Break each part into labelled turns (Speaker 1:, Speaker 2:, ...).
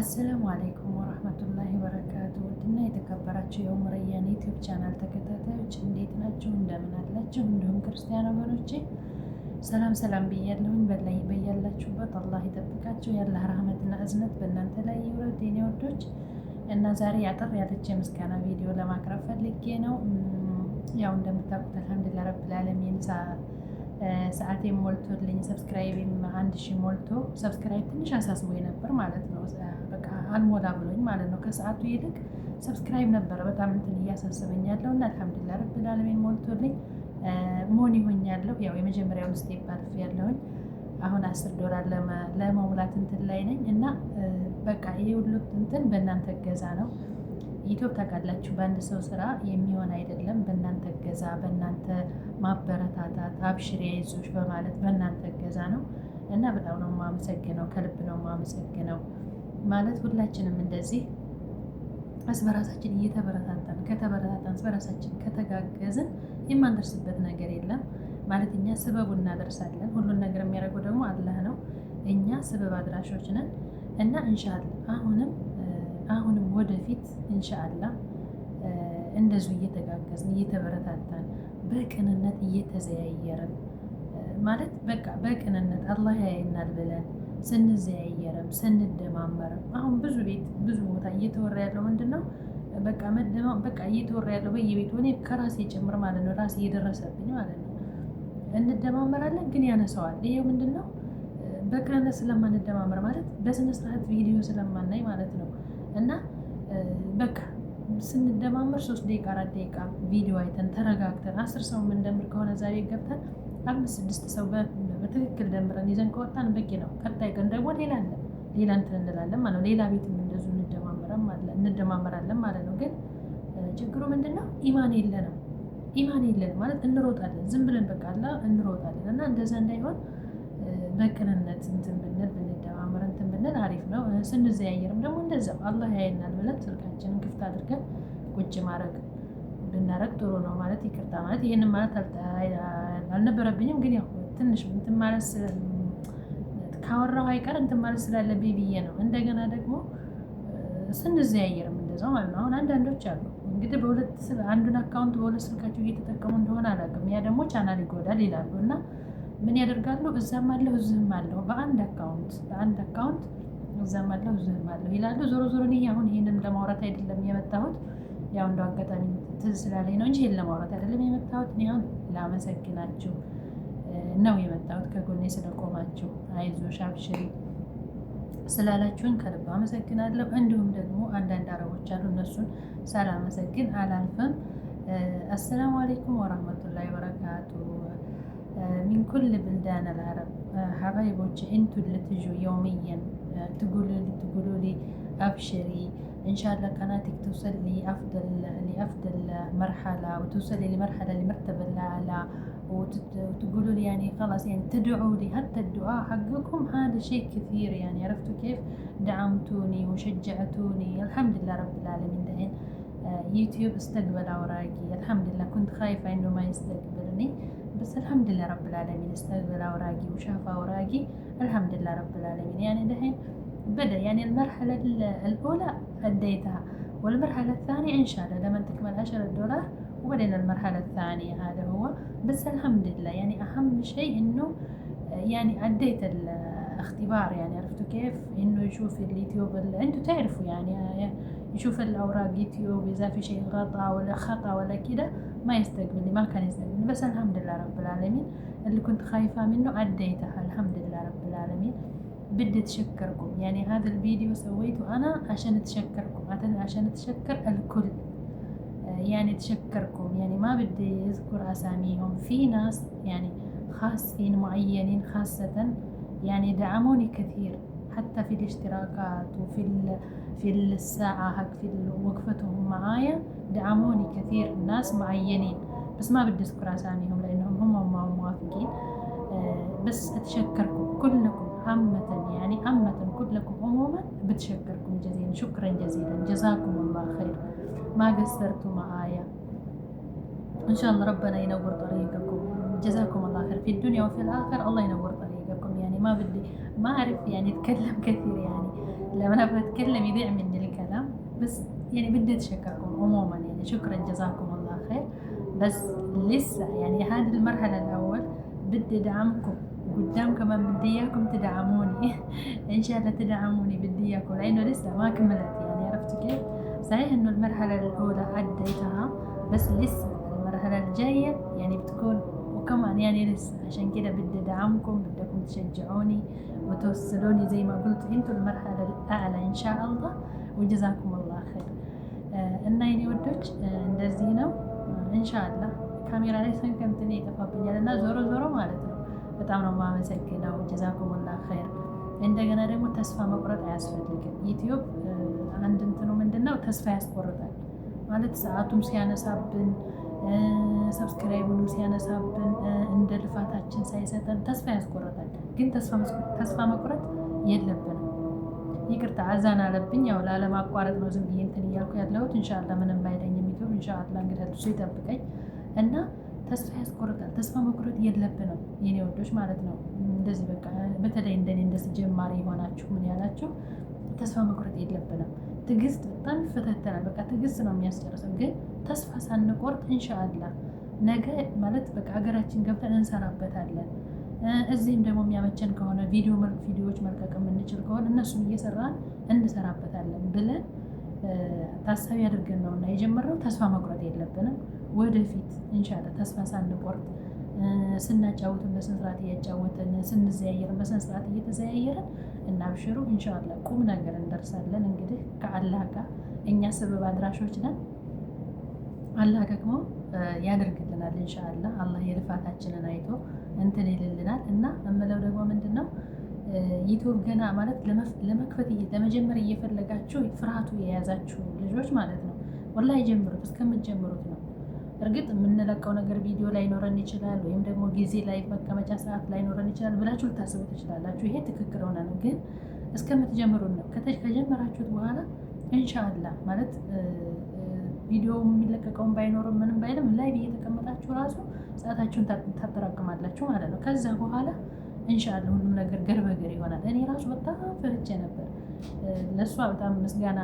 Speaker 1: السلام عليكم ورحمة الله وبركاته። ውድና የተከበራችሁ የኡምረያን ዩቲዩብ ቻናል ተከታታዮች እንዴት ናችሁ? እንደምን አላችሁ? እንዲሁም ክርስቲያን ወገኖቼ ሰላም ሰላም ብያለሁኝ። በላይ በያላችሁበት አላህ ይጠብቃችሁ። የአላህ ረህመትና እዝነት በእናንተ ላይ ይውረድ የኔ ወዶች። እና ዛሬ አጠር ያለች የምስጋና ቪዲዮ ለማቅረብ ፈልጌ ነው። ያው እንደምታውቁት الحمد لله رب العالمين ሰዓቴም ሞልቶልኝ subscribe ም 1000 ሞልቶ subscribe ትንሽ አሳስቦ ነበር ማለት ነው። በቃ አልሞላ ብሎኝ ማለት ነው። ከሰዓቱ ይልቅ subscribe ነበረ በጣም እንትን እያሳሰበኝ ያለው እና الحمد لله رب العالمين ሞልቶልኝ money ሆኛለሁ። ያው የመጀመሪያውን step አልፍ ያለሁኝ አሁን 10 ዶላር ለመሙላት እንትን ላይ ነኝ እና በቃ ይሄ ሁሉ እንትን በእናንተ እገዛ ነው። ዩቲዩብ ታውቃላችሁ፣ በአንድ ሰው ስራ የሚሆን አይደለም። በእናንተ እገዛ፣ በእናንተ ማበረታታት፣ አብሽሪ አይዞሽ በማለት በእናንተ እገዛ ነው እና በጣም ነው የማመሰግነው፣ ከልብ ነው የማመሰግነው። ማለት ሁላችንም እንደዚህ እርስ በራሳችን እየተበረታታን ከተበረታታን እርስ በራሳችን ከተጋገዝን የማንደርስበት ነገር የለም። ማለት እኛ ስበቡ እናደርሳለን። ሁሉን ነገር የሚያደርገው ደግሞ አላህ ነው። እኛ ስበብ አድራሾች ነን እና إن شاء الله አሁንም አሁንም ወደፊት إن شاء الله እንደዚሁ እየተጋገዝን እየተበረታታን በቅንነት እየተዘያየርን ማለት በቃ በቅንነት አላህ ያየናል ብለን ስንዘያየርም ስንደማመርም አሁን ብዙ ቤት ብዙ ቦታ እየተወራ ያለው ምንድን ነው? በቃ መደማ በቃ እየተወራ ያለው በየቤቱ እኔ ከራሴ ጭምር ማለት ነው፣ ራሴ እየደረሰብኝ ማለት ነው። እንደማመራለን ግን ያነሰዋል። ይሄው ምንድን ነው? በቅንነት ስለማንደማመር ማለት በስነ ስርዓት ቪዲዮ ስለማናይ ማለት ነው። እና በቃ ስንደማመር 3 ደቂቃ 4 ደቂቃ ቪዲዮ አይተን ተረጋግተን 10 ሰው የምንደምር ከሆነ ዛሬ ገብተን አምስት ስድስት ሰው በትክክል ደምረን ይዘን ከወጣን በቂ ነው። ቀጣይ ቀን ደግሞ ሌላ አለ፣ ሌላ እንትን እንላለን ማለት ነው። ሌላ ቤትም እንደዚሁ እንደማመራለን ማለት ነው። ግን ችግሩ ምንድን ነው? ኢማን የለንም። ኢማን የለንም ማለት እንሮጣለን፣ ዝም ብለን በቃ አላ እንሮጣለን። እና እንደዛ እንዳይሆን በቅንነት እንትን ብንል ብንደማመር እንትን ብንል አሪፍ ነው። ስንዘያየርም ደግሞ እንደዛው አላህ ያየናል ብለን ስልካችንን ክፍት አድርገን ቁጭ ማድረግ ብናረግ ጥሩ ነው። ማለት ይቅርታ ማለት ይህንን ማለት አልነበረብኝም፣ ግን ያው ትንሽ እንትን ማለት ካወራሁ አይቀር እንትን ማለት ስላለብኝ ብዬ ነው። እንደገና ደግሞ ስንዘያየርም እንደዛው ማለት ነው። አሁን አንዳንዶች አሉ እንግዲህ በሁለት አንዱን account በሁለት ስልካቸው እየተጠቀሙ እንደሆነ አላውቅም። ያ ደግሞ ቻናል ይጎዳል ይላሉ እና ምን ያደርጋሉ? እዛም አለሁ እዚህም አለሁ በአንድ account እዛም አለሁ እዚህም አለሁ ይላሉ። ዞሮ ዞሮ እኔ አሁን ይሄንን ለማውራት አይደለም የመጣሁት። ያው እንደው አጋጣሚ ትዝ ስላለኝ ነው እንጂ ይሄን ለማውራት አይደለም የመጣሁት። እኔ አሁን ላመሰግናችሁ ነው የመጣሁት። ከጎኔ ስለቆማችሁ አይዞሽ አብሽሪ ስላላችሁን ከልብ አመሰግናለሁ። እንዲሁም ደግሞ አንዳንድ አረቦች አሉ፣ እነሱን ሳላመሰግን አላልፍም። السلام عليكم ورحمة الله وبركاته። من كل بلدان العرب حبايبوች انتو اللي تجوا يوميا تقولوا لي ابشري ان شاء الله قناتك توصل لي افضل لافضل مرحله وتوصلي لمرحله لمرتبه الاعلى وتقولوا لي يعني خلاص يعني تدعوا لي، حتى الدعاء حقكم هذا شيء كثير يعني. عرفتوا كيف دعمتوني وشجعتوني؟ الحمد لله رب العالمين. دحين يوتيوب استقبل اوراقي الحمد لله. كنت خايفة انه ما يستقبلني بس الحمد لله رب العالمين استقبل اوراقي وشاف اوراقي، الحمد لله رب العالمين. يعني دحين بدأ يعني المرحلة الأولى أديتها، والمرحلة الثانية إن شاء الله لما تكمل 10 دولار وبعدين المرحلة الثانية. هذا هو بس الحمد لله. يعني أهم شيء إنه يعني عديت الاختبار يعني، عرفتوا كيف؟ إنه يشوف اليوتيوب أنتوا تعرفوا يعني يشوف الأوراق يوتيوب إذا في شيء غلط ولا خطأ ولا كده ما يستقبلني، ما كان يستقبلني. بس الحمد لله رب العالمين، اللي كنت خايفة منه عديتها الحمد لله رب العالمين. بدي اتشكركم، يعني هذا الفيديو سويته انا عشان اتشكركم، عشان اتشكر الكل يعني اتشكركم. يعني ما بدي اذكر اساميهم، في ناس يعني خاصين معينين خاصة يعني دعموني كثير حتى في الاشتراكات وفي في الساعة حق في وقفتهم معايا دعموني كثير ناس معينين، بس ما بدي اذكر اساميهم لانهم هم ما موافقين. بس اتشكركم كلكم عامة، يعني عامة كلكم عموما بتشكركم جزيلا، شكرا جزيلا، جزاكم الله خير، ما قصرتوا معايا. إن شاء الله ربنا ينور طريقكم، جزاكم الله خير في الدنيا وفي الآخرة، الله ينور طريقكم. يعني ما بدي ما أعرف يعني أتكلم كثير يعني. لما انا بتكلم يضيع مني الكلام، بس يعني بدي اتشكركم عموما، يعني شكرا جزاكم الله خير. بس لسه يعني هذه المرحلة الأول بدي دعمكم قدام، كمان بدي اياكم تدعموني ان شاء الله تدعموني، بدي اياكم لانه لسه ما كملت يعني، عرفتوا كيف؟ صحيح انه المرحلة الأولى عديتها، بس لسه المرحلة الجاية يعني بتكون وكمان يعني لسه، عشان كده بدي دعمكم، بدكم تشجعوني وتوصلوني زي ما قلت انتوا المرحلة الأعلى إن شاء الله، وجزاكم الله خير። እና የኔ ውዶች እንደዚህ ነው። ኢንሻአላህ ካሜራ ላይ ስንከምትኔ ይጠፋብኛል እና ዞሮ ዞሮ ማለት ነው በጣም ነው የማመሰግነው። جزاكم الله خير። እንደገና ደግሞ ተስፋ መቁረጥ አያስፈልግም። ዩቲዩብ አንድ እንትኑ ምንድነው ተስፋ ያስቆርጣል ማለት ሰዓቱም ሲያነሳብን subscribe ኡንም ሲያነሳብን እንደ ልፋታችን ሳይሰጠን ተስፋ ያስቆርጣል። ግን ተስፋ መቁረጥ የለብንም። ይቅርታ አዛን አለብኝ። ያው ላለማቋረጥ ነው ዝም ብዬ እንትን እያልኩ ያለሁት። ኢንሻአላህ ምንም አይለኝም ዩቲዩብ ኢንሻአላህ እንግዲህ እሱ ይጠብቀኝ እና ተስፋ ያስቆርጣል። ተስፋ መቁረጥ የለብንም የኔ ወዶች ማለት ነው። እንደዚህ በቃ በተለይ እንደኔ እንደዚህ ጀማሪ የሆናችሁ ምን ያላችሁ ተስፋ መቁረጥ የለብንም። ትዕግስት በጣም ይፈታተናል። በቃ ትዕግስት ነው የሚያስጨርሰው። ግን ተስፋ ሳንቆርጥ ኢንሻአላህ ነገ ማለት በቃ ሀገራችን ገብተን እንሰራበታለን። እዚህም ደግሞ የሚያመቸን ከሆነ ቪዲዮ ቪዲዮዎች መልቀቅ የምንችል ከሆነ እነሱን እየሰራን እንሰራበታለን ብለን ታሳቢ አድርገን ነው እና የጀመርነው። ተስፋ መቁረጥ የለብንም። ወደፊት ኢንሻአላህ ተስፋ ሳንቆርጥ ስናጫውትን በስነ ስርዓት እያጫወትን ስንዘያየርን በስነ ስርዓት እየተዘያየርን እና አብሽሩ ኢንሻአላህ ቁም ነገር እንደርሳለን። እንግዲህ ከአላህ ጋር እኛ ሰበብ አድራሾች ነን። አላህ ደግሞ ያደርግልናል ኢንሻአላህ። አላህ የልፋታችንን አይቶ እንትን ይልልናል። እና እምለው ደግሞ ምንድን ነው ዩቲዩብ ገና ማለት ለመክፈት ለመጀመር እየፈለጋችሁ ፍርሃቱ የያዛችሁ ልጆች ማለት ነው፣ ወላሂ ጀምሩት፣ እስከምትጀምሩት ነው። እርግጥ የምንለቀው ነገር ቪዲዮ ላይኖረን ይችላል፣ ወይም ደግሞ ጊዜ ላይ መቀመጫ ሰዓት ላይኖረን ይችላል ብላችሁ ልታስቡ ትችላላችሁ። ይሄ ትክክል ሆነ ነው፣ ግን እስከምትጀምሩት ነው። ከጀመራችሁት በኋላ ኢንሻአላህ ማለት ቪዲዮ የሚለቀቀውን ባይኖርም ምንም ባይልም live እየተቀመጣችሁ ራሱ ሰዓታችሁን ታጠራቅማላችሁ ማለት ነው። ከዛ በኋላ ኢንሻአላህ ሁሉም ነገር ገር በገር ይሆናል። እኔ ራሱ በጣም ፈርቼ ነበር። ለእሷ በጣም ምስጋና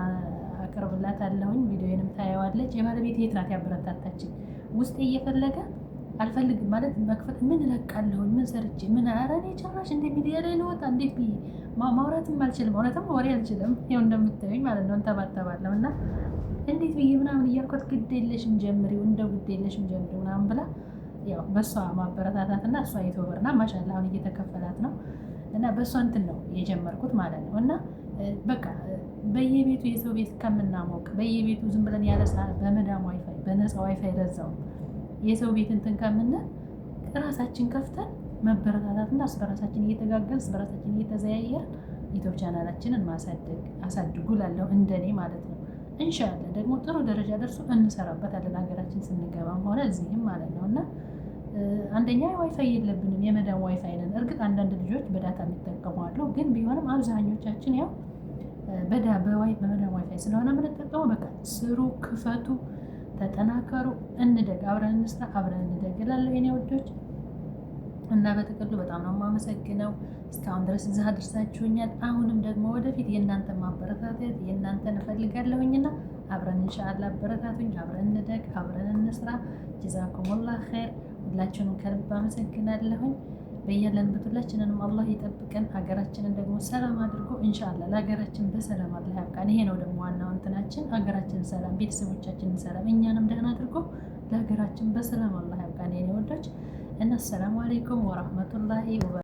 Speaker 1: አቀርብላታለሁኝ። ቪዲዮዬንም ታየዋለች። የባለቤት የት ናት ያበረታታችኝ። ውስጤ እየፈለገ አልፈልግም ማለት መክፈት ምን እለቃለሁኝ ምን ሰርቼ ምን ኧረ እኔ ጭራሽ እንደ ሚዲያ ላይ ልወጣ እንዴት ብዬ ማውራትም አልችልም። እውነትም ወሬ አልችልም። ይኸው እንደምታዩኝ ማለት ነው እንተባተባለሁ እና እንዴት ብዬ ምናምን እያልኳት ግድ የለሽም ጀምሪው እንደው ግድ የለሽም ጀምሪው ምናምን ብላ ያው በእሷ ማበረታታት እና እሷ YouTuber ና ማሻአላህ አሁን እየተከፈላት ነው እና በእሷ እንትን ነው የጀመርኩት ማለት ነው። እና በቃ በየቤቱ የሰው ቤት ከምናሞቅ በየቤቱ ዝም ብለን ያለ በመዳም ዋይፋይ በነፃ ዋይፋይ ለዛው የሰው ቤት እንትን ከምንል ራሳችን ከፍተን መበረታታት እና እርስ በራሳችን እየተጋገዝን እርስ በራሳችን እየተዘያየርን ዩቲዩብ ቻናላችንን ማሳደግ አሳድጉ ላለው እንደኔ ማለት ነው። ኢንሻአላህ ደግሞ ጥሩ ደረጃ ደርሶ እንሰራበታለን ሀገራችን ስንገባም ሆነ እዚህም ማለት ነው። እና አንደኛ ዋይፋይ የለብንም፣ የመዳም ዋይፋይ ነን። እርግጥ አንዳንድ ልጆች በ data የሚጠቀሙ አሉ። ግን ቢሆንም አብዛኞቻችን ያው በመዳም ዋይፋይ ስለሆነ የምንጠቀመው በቃ ስሩ፣ ክፈቱ፣ ተጠናከሩ፣ እንደግ፣ አብረን እንስራ፣ አብረን እንደግ እላለሁ የኔ ውዶች። እና በጥቅሉ በጣም ነው የማመሰግነው። እስካሁን ድረስ እዚህ አድርሳችሁኛል። አሁንም ደግሞ ወደፊት የእናንተን ማበረታታት የእናንተን እፈልጋለሁኝና አብረን ኢንሻአላህ አበረታቱኝ፣ አብረን እንደግ፣ አብረን እንስራ። جزاكم الله خير። ሁላችሁንም ከልብ አመሰግናለሁኝ። በያለንበት ሁላችንንም አላህ ይጠብቀን፣ ሀገራችንን ደግሞ ሰላም አድርጎ ኢንሻአላህ ለሀገራችን በሰላም አላህ ያብቃን። ይሄ ነው ደግሞ ዋናው እንትናችን፣ ሀገራችን ሰላም፣ ቤተሰቦቻችንን ሰላም፣ እኛንም ደህና አድርጎ ለሀገራችን በሰላም አላህ ያብቃን የኔ ወዶች እና السلام عليكم ورحمة الله።